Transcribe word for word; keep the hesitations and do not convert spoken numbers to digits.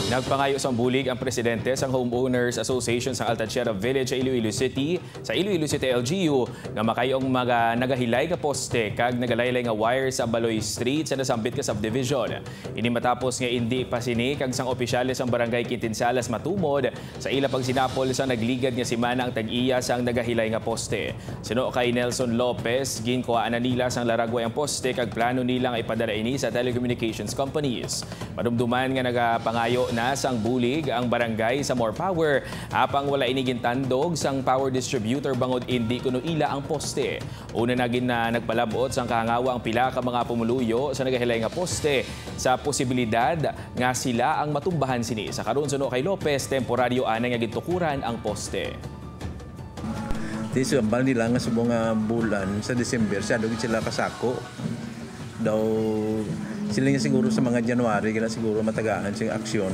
Nagpangayo sang bulig ang presidente sang Homeowners Association sang Altanchera Village sa Iloilo City, sa Iloilo City L G U, nga makayo ang mga nagahilay nga poste kag nagalaylay nga wire sa Baloy Street sa nasambit nga subdivision. Ini matapos nga indi pa sini kag sang opisyales sang Barangay Quintinsalas matumod sa ila pagsinapol sa nagligad nga semana ang tag-iya sang nagahilay nga poste. Suno kay Nelson Lopez, ginkuhaan na nila sang laragway ang poste kag plano nila nga ipadala ini sa telecommunications companies. Madumduman nga nagapangayo na sang bulig ang barangay sa more power, apang wala ini gintandog sang power distributor bangod indi kuno ila ang poste. Una na gid na nagpalabot sang kahangawa ang pila ka mga pumuluyo sa nagahilay nga poste sa posibilidad nga sila ang matumbahan sini. Sa karon, suno kay Lopez, temporaryo anay nga gintukuran ang poste. Di sa ambal nila nga subong nga bulan sa December, siya daw gid sila kasako. Daw sila nga siguro sa mga January, kaya siguro matagaan sing aksyon.